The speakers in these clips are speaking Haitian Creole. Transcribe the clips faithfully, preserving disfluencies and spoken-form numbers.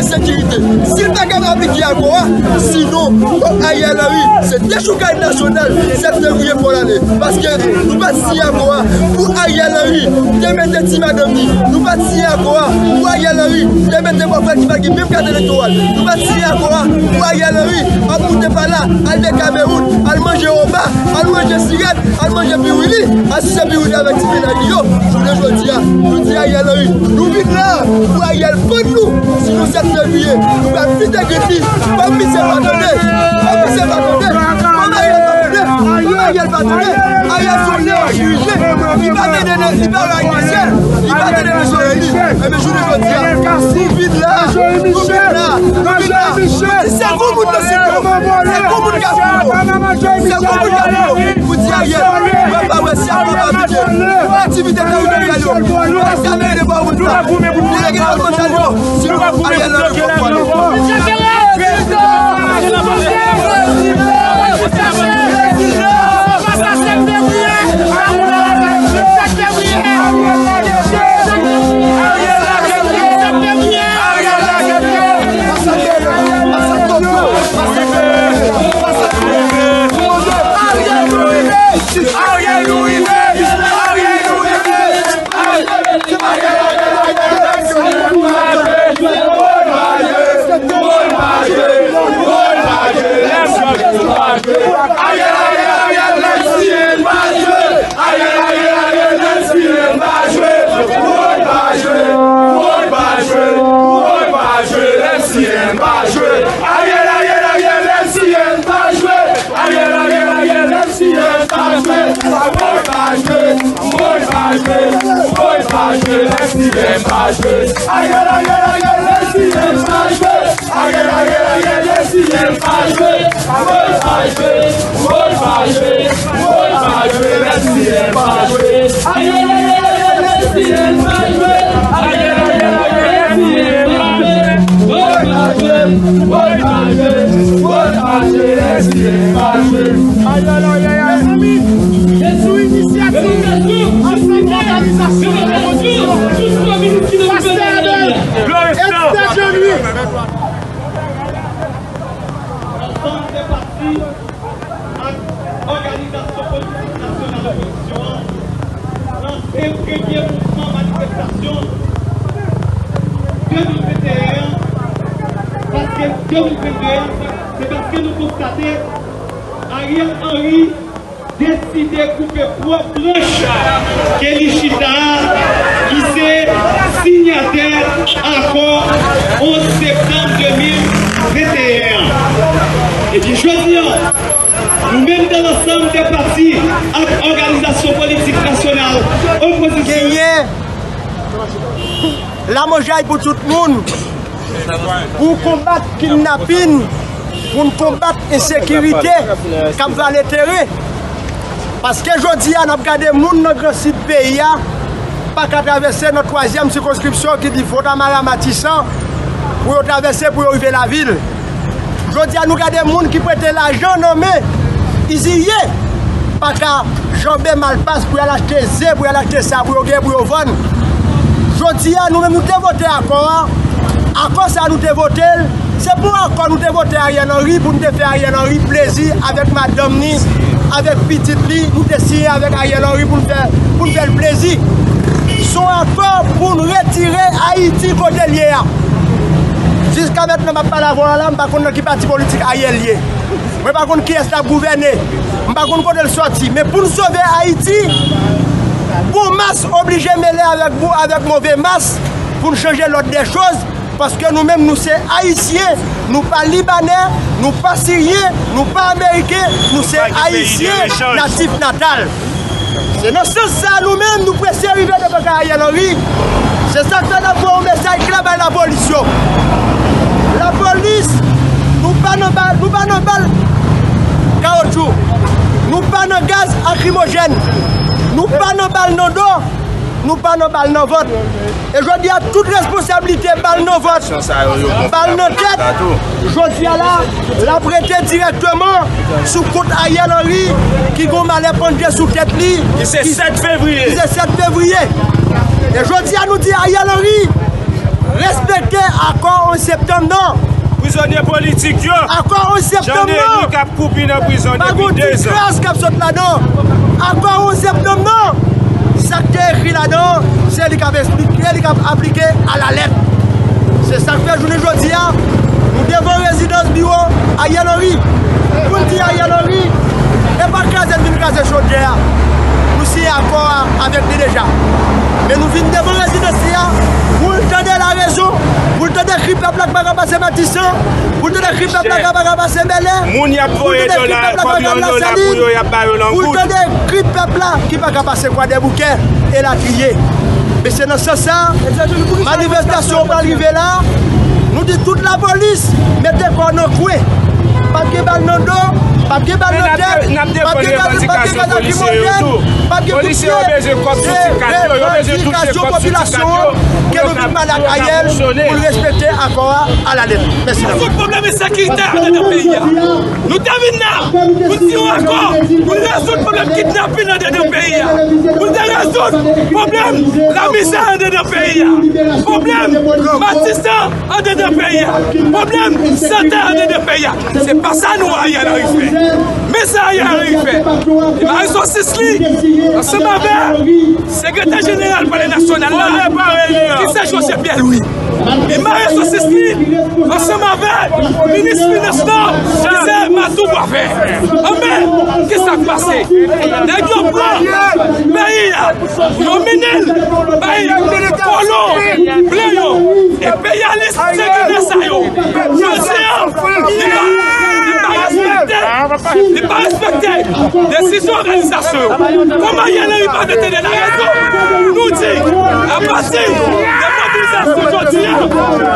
sekirite. Si l pa kapab aplike akò a, sinon, fòk Ariel Henry, se dechoukaj nasyonal sèt fevriye fò l ale. Paske nou pa t siyen akò a pou Ariel Henry te mete ti madanm li. Nou pa t siyen akò a pou Ariel Henry te mete bòfrè l ki pa t gen menm kat elektoral. Nou pa t siyen akò a pou Ariel Henry ap moute pa la, al de Kamewoun, al manje oba, al manje sirèt, al manje piwili, al sise piwili avèk ti mennaj li yo. Jounen jodi a, nou di Ariel Henry, nou vin la pou Ariel pann nou. Sinon sèt fevriye, nou pral pete grenn li. Kòm misye pa tande, kòm misye pa tande, kòm Ariel pa tande, kòm Ariel pa tande, Ariel se yon neyochirijyen. Li pa tande, li pa rayi syèl, li pa tande nan zorèy li. Enben, jounen jodi a, nou vin la, nou vin la, nou vin la. Se gwo moun nan site yo, se gwo moun k ap foulo, se gwo moun k ap foulo. Pou di Ariel, mwen pa wè si akò pa aplike. Aktivite teritoryal yo, nou pa ka mele de bò moun sa. Delege lòt mantal yo, sinon Ariel Henry pran pran nou. Ariel, Ariel, Ariel, M C M pa jwe. Woy pa jwe, woy pa jwe, woy pa jwe, M C M pa jwe. Ariel, Ariel, Ariel, M C M pa jwe. Ariel, Ariel, Ariel, M C M pa jwe. Woy pa jwe, woy pa jwe, woy pa jwe, M C M pa jwe. Ariel, Ariel, Ariel, M C M pa jwe. Ariel, Ariel, Ariel, M C M pa jwe. Woy pa jwe, woy pa jwe, woy pa jwe, M C M pa jwe. Ariel, Ariel, Ariel. Se sou inisyativ ansanm òganizasyon de pwomosyon, pastè Abel, Esther Jean-Louis. Ansanm de pati ak òganizasyon politik nasyonal opozisyon an lanse premye mouvman manifestasyon de mil venteyen an, paske de mil venteyen an, se paske nou konstate Ariel Henry deside koupe pwòp branch ke li chita a, ki se sinyatè akò onz septanm de mil venteyen an. Epi jodi a, nou menm nan ansanm de pati ak òganizasyon politik nasyonal opozisyon, genyen lamonjay pou tout moun, pou konbat kidnapin, pou n konbat ensekirite k ap vale teren. Paske jodi a, n ap gade moun nan Gran Sid peyi a pa ka travèse nan twazyèm sikonskripsyon ki di Fontamara Matisan pou yo travèse pou yo rive lavil. Jodi a, nou gade moun ki prete lajan nan men iziye pa ka janbe Malpas pou y al achte ze, pou y al achte sa pou yo gen pou yo vann. Jodi a, nou menm nou te vote akò a. Akò sa a nou te vote l, se pa yon akò nou te vote Ariel Henry pou n te fè Ariel Henry plezi avèk madanm ni, avèk pitit li. Nou te siyen avèk Ariel Henry pou n fè, pou n fè l plezi. Se yon akò pou n retire Ayiti kote l ye a. Jiska mentnan m ap pale avè w la, m pa konn nan ki pati politik Ariel ye. Mwen pa konn kiyès l ap gouvène. M pa konn kote l sòti. Men pou n sove Ayiti, bon mas oblije mele avèk bon, avèk move mas pou n chanje lòd dè choz. Paske nou menm, nou se Ayisyen, nou pa Libanè, nou pa Siryen, nou pa Ameriken, nou se Ayisyen natif natal. Se nan sans sa a nou menm nou prese rive devan kay Ariel Henry. Se sa k fè n ap voye yon mesaj klè bay lapolis yo. Lapolis, nou pa nan bal, nou pa nan bal kawotchou. Nou pa nan gaz lakrimojèn. Nou pa nan bal nan do. Nou pa nan bal nan vant. E jodi a, tout responsablite bal nan vant, bal nan tèt, jodi a la, l ap rete dirèkteman sou kont Ariel Henry ki gon malè pandye sou tèt li. Ki se sèt fevriye. Ki se sèt fevriye. E jodi a, nou di Ariel Henry, Respekte akò onz septanm nan. Prizonye politik yo. Akò onz septanm nan. Jan Neri k ap kwoupi nan prizon depi dezan. Pa gon ti kras k ap sot ladan. Akò onz septanm nan. Sa k te ekri ladan, se li k ap esplike, li k ap aplike alalèt. Se sa k fè jounen jodi a, nou devan rezidans biwo Ariel Henry. Pou n di Ariel Henry, e pa kraze n vin kraze chodyè a. Nou siyen akò a avèk li deja. Men nou vin devan rezidans li a, pou l tande larezon, pou l tande kri pèp la k pa ka pase Matisan, pou l tande kri pèp la k pa ka pase Bèlè, pou l tande kri pèp la k pa ka pase Lasalin, pou l tande kri pèp la ki pa ka pase Kwadèboukè, elatriye. Men se nan sans sa, manifestasyon an pral rive la. Nou di tout lapolis, mete kò nan kwen. P ap gen bal nan do, p ap gen bal nan tèt, p ap gen gaz, p ap gen gaz lakrimojèn, p ap gen kout pye. Se revandikasyon popilasyon an ke nou vin pale ak Ariel pou l respekte akò a alalèt. Mèsi. Sou pwoblèm ensekirite anndan peyi a. Nou te vin la pou n siyen yon akò pou n rezoud pwoblèm kidnapin anndan peyi a, pou n te rezoud pwoblèm lamizè anndan peyi a, pwoblèm Matisan anndan peyi a, pwoblèm sante anndan peyi a. Se pa sa nou wè Ariel Henry fè. Men sa Ariel Henry fè. Li mare sosis li ansanm avè sekretè jeneral Palè Nasyonal la, ki se José Pierre Louis. Li mare sosis li ansanm avè minis finans lan, ki se Matou Boisvert. Anben, kisa k pase? Nèg yo pran peyi a, yo mennen l bay kolon blan yo, enperyalis sanginè sa yo. Jodi a, li pa, li pa respekte, li pa respekte desizyon òganizasyon yo. Kòm Ariel Henry pa vle tande larezon, nou di, apati de mobilizasyon jodi a,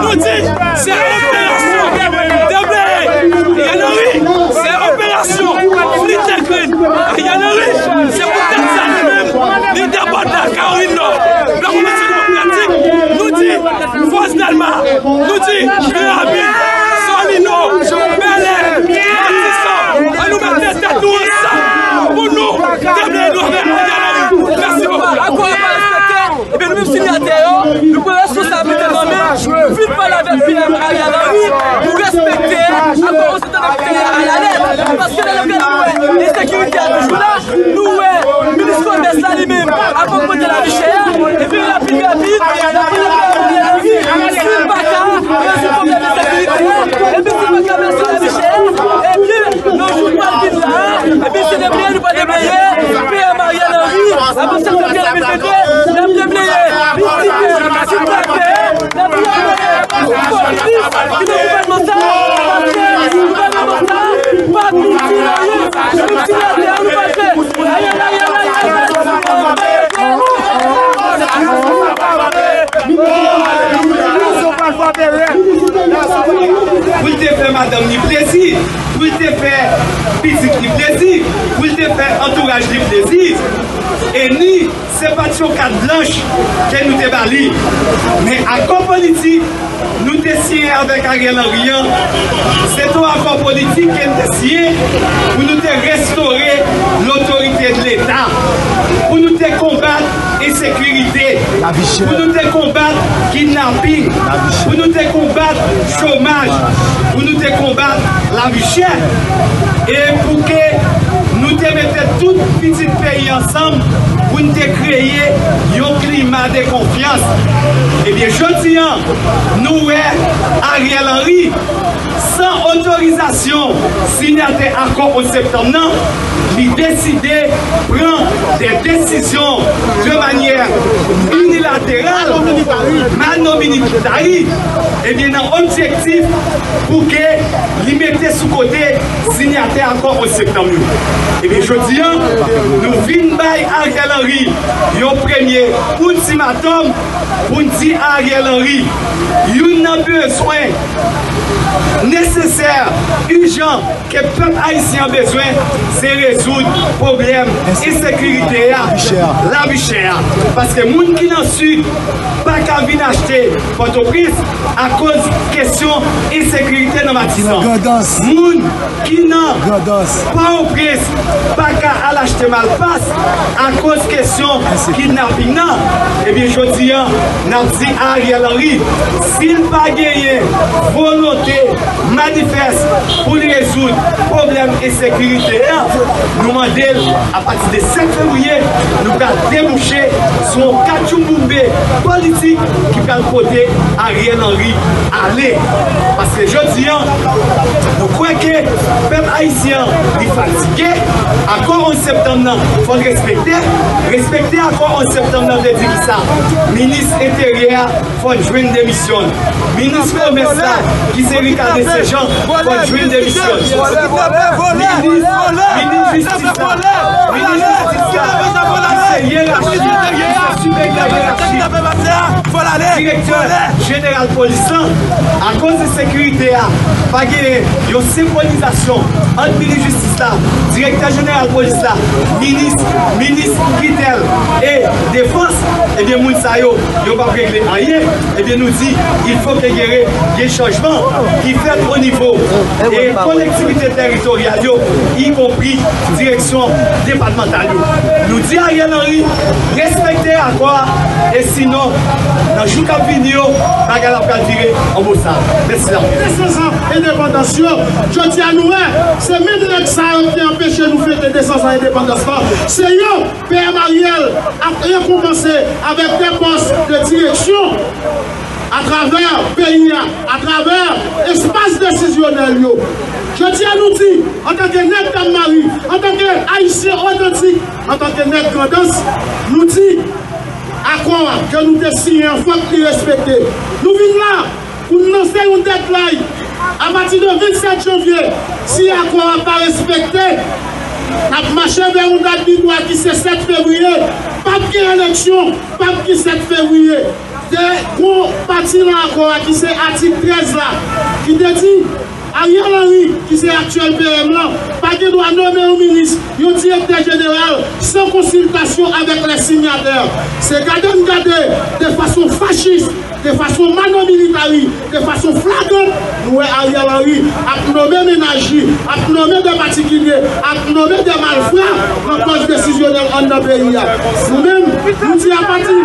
nou di, se operasyon debleye Ariel Henry, se operasyon flite grenn Ariel Henry. Se poutèt sa nou menm, lidè bòd la, Kawonn Nò, Blan Konvansyon Demokratik, nou di, Fòs Dèlma, nou di, Gran Ravin, Solino, Bèlè, Matisan, ann nou mete tèt nou ansanm pou nou debleye nou avèk Ariel Henry. Mèsi bokou. Akò a pa respekte, ebyen nou menm sinyatè yo, nou pran responsablite nou menm, vin pale avèk P M Ariel Henry pou respekte akò. Paske lè nou gade nou wè ensekirite a toujou la, nou wè minis komès la li menm ap ogmante lavi chè a, epi rapid rapid, n ap mande Ariel Henry, si l pa ka rezoud pwoblèm ensekirite a, epi si l pa ka rezoud lavi chè a, ebyen, nan jou k pral vin la a, ebyen, se debleye nou pral debleye, P M Ariel Henry, apre septanm de mil vennde, n ap debleye, pitit, pitit pèp la. Pou l te fè madanm li plezi, pou l te fè pitit li plezi, pou l te fè antouraj li plezi. E ni Se pa t yon kat blanch ke nou te ba li. Men akò politik nou te siyen avèk Ariel Henry an, se t on akò politik ke n te siyen pou nou te restore lotorite de Leta, pou nou te konbat ensekirite, pou nou te konbat kidnapin, pou nou te konbat chomaj, pou nou te konbat lavi chè, e pou ke nou te mete tout pitit peyi ansanm pou n te kreye yon klima de konfyans. Ebyen, jodi a, nou wè Ariel Henry, san otorizasyon sinyatè akò onz septanm nan, li deside pran de desizyon de manyè inilateral, mano militari, ebyen, nan objektif pou ke li mete sou kote sinyatè akò onz septanm yo. Ebyen, jodi a, nou vin bay Ariel Henry yon premye ultimatòm pou n di Ariel Henry, youn nan bezwen nesesè, Jan ke pèp ayisyen an bezwen, se rezoud pwoblèm ensekirite a, lavi chè a. Paske moun ki nan Sid pa ka vin achte Pòtoprens akoz kesyon ensekirite nan Matisan. Moun ki nan Pòtoprens pa ka al achte malpas akoz kesyon kidnaping nan. Ebyen, jodi a, n ap di Ariel Henry, si l pa genyen volonte manifès pou l rezoud pwoblèm ensekirite a, nou mande l, apati de sèt fevriye, nou pral debouche sou yon katchoumboumbe politik ki pral pote Ariel Henry ale. Paske jodi a, nou kwè ke pèp ayisyen an, li fatige. Akò onz septanm nan, fò l respekte. Respekte akò onz septanm nan vle di kisa? Minis Enteryè a fò l jwenn demisyon l. Minis Komès la, ki se Ricard Descejean, fò l jwenn demisyon l. Minis, minis jistis la, minis jistis la, ki se yerachi, ki se siperyè yerachi, direktè jeneral polis lan, akoz ensekirite a, pa genyen yon senkronizasyon ant minis jistis la, direktè jeneral polis la, minis, minis kitèl e defans, ebyen, moun sa yo, yo p ap regle anyen. Ebyen, nou di, il faut que gen, gen chanjman ki fèt o nivo, e, kolektivite teritoryal yo, ikonpri direksyon depatmantal yo. Nou di Ariel Henry, respekte akò a, e sinon, nan jou k ap vini yo, bagay la pral vire an bosal. Mèsi anpil. De san zan endepandans yo, jodi a nou wè, se menm nèg sa yo ki anpeche nou fete de san zan endepandans lan. Se yo, P M Ariel ap rekonpanse avèk de pòs de direksyon atravè peyi a, atravè espas desizyonèl yo. Jodi a, nou di, antanke nèg Dam Mari, antanke Ayisyen otantik, antanke nèg Grandans, nou di, akò a ke nou te siyen an, fòk li respekte. Nou vin la pou n lanse yon deadline. Apati de vennsèt janvye, si akò a pa respekte, n ap mache vè yon dat viktwa ki se sèt fevriye. P ap gen eleksyon, p ap gen sèt fevriye. Te gon pati nan akò a ki se atik trèz la, ki te di, Ariel Henry, ki se aktyèl P M lan, pa gen dwa nonmen yon minis, yon direktè jeneral, san konsiltasyon avèk lè sinyatè. Se gade n gade de fason fachis, de fason manomilitari, de fason flagrant, nou wè Ariel Henry ap nonmen mennaj li, ap nonmen de patikilye, ap nonmen de malfra nan pòs desizyonèl anndan peyi a. Nou menm, nou di apati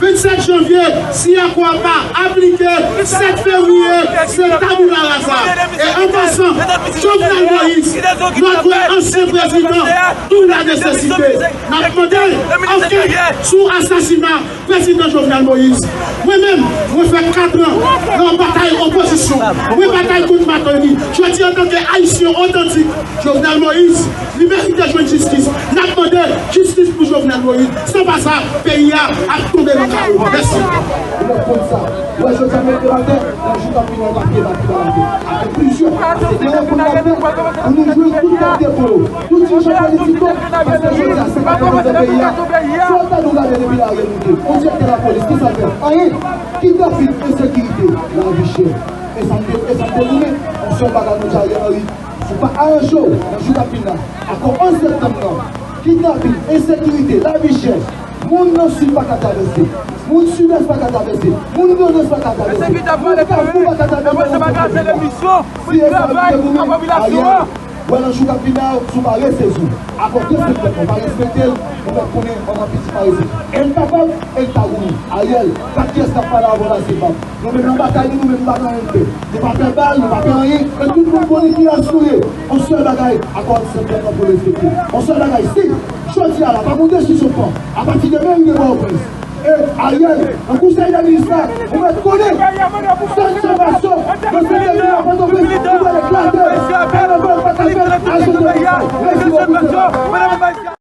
vennsèt janvye, si akò a pa aplike, sèt fevriye, se tabula rasa. E an pasan, Jovenel Moïse, notre ancien président, d'où la nécessité. N ap mande ankèt sou asasina Prezidan Jovenel Moïse. Mwen menm, mwen fè kat an nan batay opozisyon. Mwen batay kont Martelly. Jodi, antanke Ayisyen otantik, Jovenel Moïse, li merite jwenn jistis. N ap mande jistis pou Jovenel Moïse. San pa sa, peyi a ap tonbe nan kawo. Mèsi. Ou mèt konn sa. Ou wè jodi a mete atè, nan jou k ap vini an, w ap gen batay atè. Avèk plizyè. Se de rekou n ap fè pou nou jwenn tout tèt depo yo. Tout dirijan politik yo, paske jodi a se katreven zan peyi a. Si w ta nou gade depi lari moute, yon direktè lapolis, ki sa l fè? Anyen. Kidnapin, ensekirite, lavi chè. E sa m te, e sa m te goumen, yon sèl bagay nou di Ariel Henry, si w pa aranje w nan jou k ap vin la, akò onz septanm nan, kidnapin, ensekirite, lavi chè, moun nan Sid pa ka travèse, moun Sidès pa ka travèse, moun Grandans pa ka travèse, moun Kafou pa ka travèse. Si e sa nou te goumen, Ariel, wè nan jou k ap vin la, si w pa resezi w, akò de septanm nan, w pa respekte l, ou mèt konnen anvan piti parese. E l kapab, e l ta goumen. Ariel, gad kiyès k ap pale avè w la, se Bab. Nou menm nan batay nou, nou menm nou pa gen anyen n pè. Nou pa pè bal, nou pa pè anyen, e tout moun konnen kiyès nou ye. Yon sèl bagay, akò septanm nan pou respekte. Yon sèl bagay, si jodi a la, pa gon desizyon pran, apati de meri de Pòtoprens, e Ariel, nan konsèy de minis la, ou mèt konnen, sèl salvasyon nan sektè de la Pòtoprens, nou pral eklate. Pèp la pa ka fè aksyon de konsa. Mèsi bokou, se Bab.